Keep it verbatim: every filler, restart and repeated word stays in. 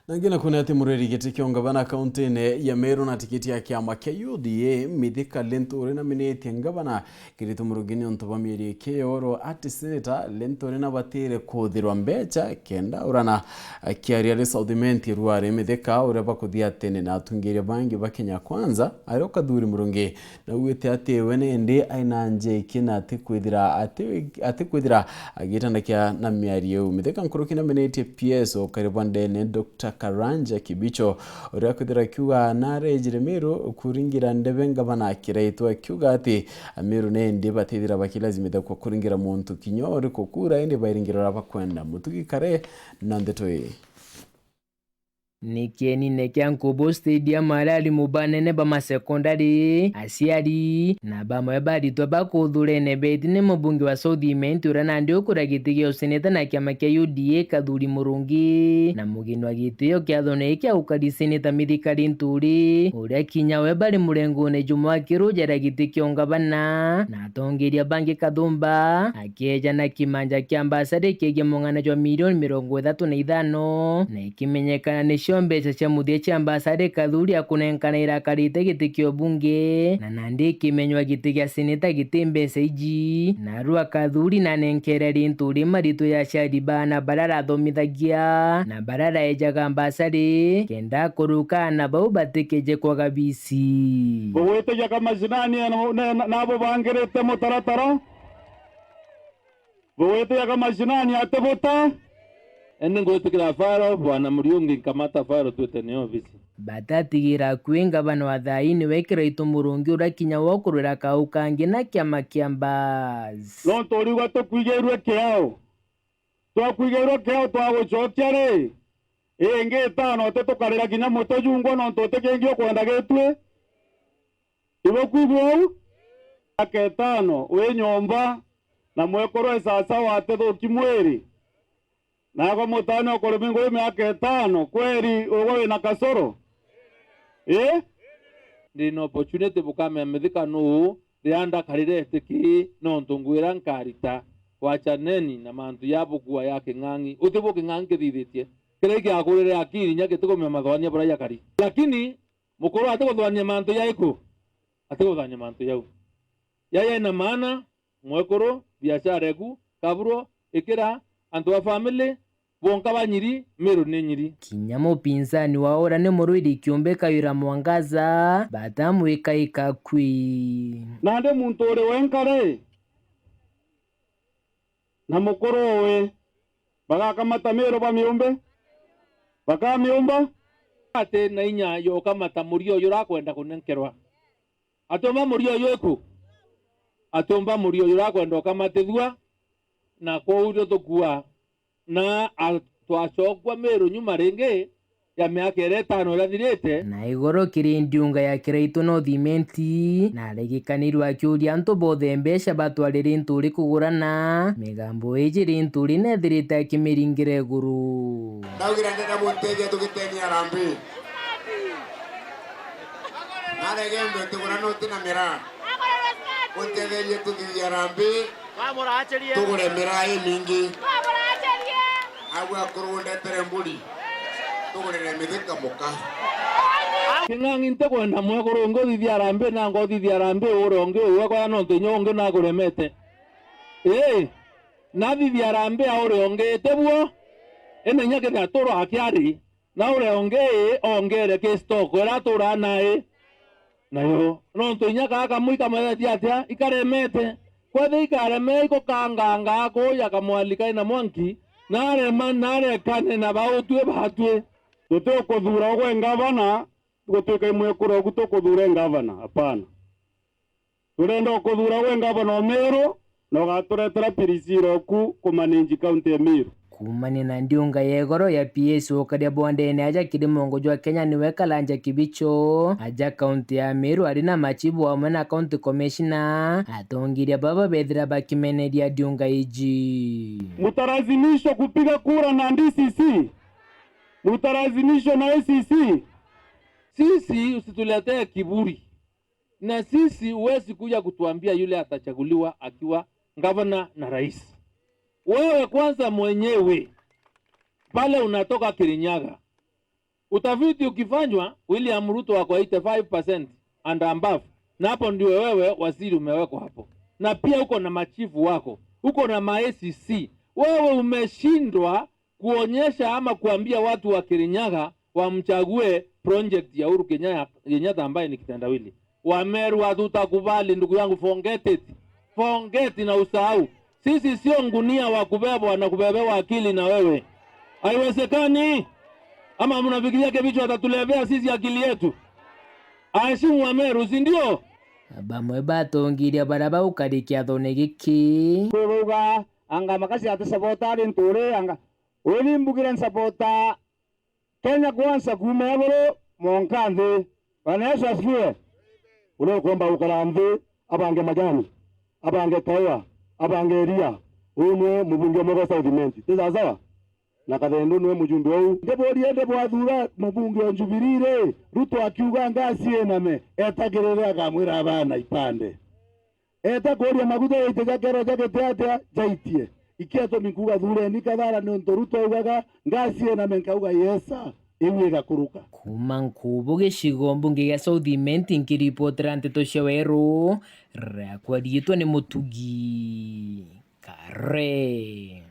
Nangi na kwona ati mureri giti kia ungavana kauntine ya Meru na tikiti ya kiama kia U D A, Mithika Linturi naminetie ngavana Kirito Murungi niuntu bwa mieri ikiyoro ati seneta Linturi nabatire kuthirwa mbecha kenda urana. Akiaria ari South Imenti, Ruari Mithika, uria bakuthia tene na atungiria bangi ba Kenya Kwanza, ari o Kathuri Murungi, naugite ati we nindi aina njeki na atikwithira ati-, atikwithira agitanakia na miario iu. Mithika nkuruki namenetie P S ukari bwa ndene Doctor Karanja Kibicho, uria akwithira akiuga narejire Meru kuringira ndebe ngavana Kiraitu, akiuga ati Ameru nendi batithira bakilazimithia kwa kuringira muntu kinya uriku kura, indi bairingira uria bakwenda. Mutugi Kare na ndeto ii. Ni kienine kia Nkubu Stadium, aria arimu banene ba masekondari, aciari, na bamwe baritwa bakuthurene beti ni mubunge wa South Imenti uria nandi ukuria giti gia useneta na kiama kia U D A Kathuri Murungi, na mugeni wa gitio kiathone kia ukari seneta Mithika Linturi, uria kinya we bari murengone jumwe akirujaria giti kia ungavana, na atongeria bangi kathumba, akieja na kimanja kia mbasari kiegie mung'ana jwa milioni mirongo ithatu na ithano, na ikimenyekana nicio mbeca cia muthia cia mbasari Kathuri akunenkana irakarite giti kia ubunge, na nandi ikimenywa giti gia seneta giti mbeca iji. Narua Kathuri nanenkere Linturi maritu ya aciari baana baria arathomithagia na baria araejaga mbasari, kenda akuruka aana bau batikeje kwaga bici. Bugwitikia ka mashinani na, na, na, nabo bangirite mutaratara? Bugwitikia ka mashinani ati buta? Indi ngwitikira faro, bwana Muriungi, nkamata faro twite ni ofisi. Batatigira akui ngavana wa thaini we Kiraitu Murungi uria kinya we ukurwira kau kangi na kiama kia Mbas. Nontu uriuga tukwigeirwe kiao. Twakwigeirwe kiao twagucokia ri, ingi itano ti tukarira kinya muti jungwa nontu uti kingi ukwenda gitwi. Ibukwigua uu? Miaka itano wi nyomba, na mwekuru e sasawa atithuki mwiri. Naagwe mutaane ukurumi ngui miaka itano, kweri ugwe wina kasoro? Ii? Ndi na opportunity bukamea Mithika nuu, riria ndakarire etiki, nontu ngwira nkarita, wachaneni na mantu ya bukua ya king'ang'i. Uti bu king'ang'i kithithitie? Kiria giakurire akiri inya gitikumia mathoania buria jakari. Lakini mukuru atikuthwania mantu jaiku, atikuthwania mantu jau. Yaya ina maana, mwekuru, biashara eku, kaburo, ikira, antu ba family, bonka banyiri, Meru ni nyiri. Kinya mupinzani wao uria ni murwiri kiumbe Kawira Mwangaza, batamwikaika kwi. Nandi muntu uri wenka ri, na mukuru uwe, bagakamata Meru bamiumbe? Bakamiumba? Ati na inya ya ukamata murio uyu urakwenda kunenkerwa. Atiumba murio uyu iku? Atiumba murio uyu urakwenda ukamatithua, na kwou rio tukua. Na a-, twacokua Meru nyuma ringi ya miaka iria itano irathirite. Na igoro kiri ndiunga ya Kiraitu North Imenti, na arigikanirwe akiuria antu bothe mbeca batwarire Linturi kugurana, migambo iji Linturi nethirite akimiringira iguru. Ndaugire ndenda muntethia tugiteni harambee. Narege mbe tugurana uti na miraa. Untetherie tuthithie harambee. Tugure miraa imingi. Agwe akuru undetere mburi. Tugurire Mithika muka. King'ang'i ntikwenda mwekuru ungi uthithia harambee na ngothithia harambee ure ungi uwe kwaya nontu inya ungi naguremete. Ii, nathithia harambee ya ure ungi iti buo. Indi inya kethira turo akiari. Na uria ungi ongere ki stock iria aturaa nai nayo. Nontu inya kaa kamwe ikamethetie atia? Ikaremete. Kwethira ikaremee igukangangaa kuuja kamwalika ina mwanki, narema narekane na bautwi batwi. Tutikuthuura ugwe ngavana, gutwika imwekuru ogu tukuthuure ngavana, hapana. Turenda ukuthuura we ngavana o Meru, na ugaturetera pirisira oku kumanage kaunti ya Meru. Kuumania na ndiunga ya igoro ya P S ukaria bondene aja kiri mongo jwa Kenya niwe Karanja Kibicho, aja kaunti ya Meru ari na machibu amwe na county commissioner, atongeria baba bethira bakimeneria ndiunga iji. Mutalazimishwa kupiga kura na D C C. Mutalazimishwa na A C C. Sisi usituletee kiburi. Na sisi huwezi kuja kutuambia yule atachaguliwa akiwa gavana na rais. Wewe kwanza mwenyewe, pale unatoka Kirinyaga, Utafiti ukifanywa, William Ruto wako eighty-five percent and above, na hapo ndio wewe waziri umewekwa hapo, na pia uko na machifu wako, uko na ma A C C. Wewe umeshindwa kuonyesha ama kuambia watu wa Kirinyaga wamchague project ya Uhuru Kenya-, Kenyatta ambaye ni kitendawili. Wameru, hatutakubali ndugu yangu, forget it. Forget na usahau. Sisi sio ngunia wa kubebwa na kubebewa akili na wewe. Haiwezekani. Ama mnafikiria Kebicho atatulebea sisi akili yetu? Aheshimu Wameru, si ndio? Bamwe batongiria baria baukari kiathone giki. Kwi bauga, anga makasi ati sabota ari nturi, anga uni mbugire nsabota Kenya Kwanza kuuma iguru mwanka nthi. Bwana Yesu asifiwe. Uria ukomba gukara nthi, abange majani, abange kaua, abange iria, uyu niwe mubunge umwe gwa South Imenti. Ti sawa sawa? Na Kathendu niwe mujumbe uu. Ndiburie, ndibwathura mubunge wa Jubilee ri, Ruto akiuga ngasi iname, etagirire akamwira abana ipande. Eta kuuria maguta jaite ja kero ja giti atia jaitie. Ikio atumi nkuuga thuureni kathara niuntu Ruto augaga, ngasi iname nkauga, yes sir, iu igakuruka. Kuuma Nkubu gicigo mbunge gia South Imenti nkiripotera nteto cia Weru, riakwa riitwa ni Mutugi Kare.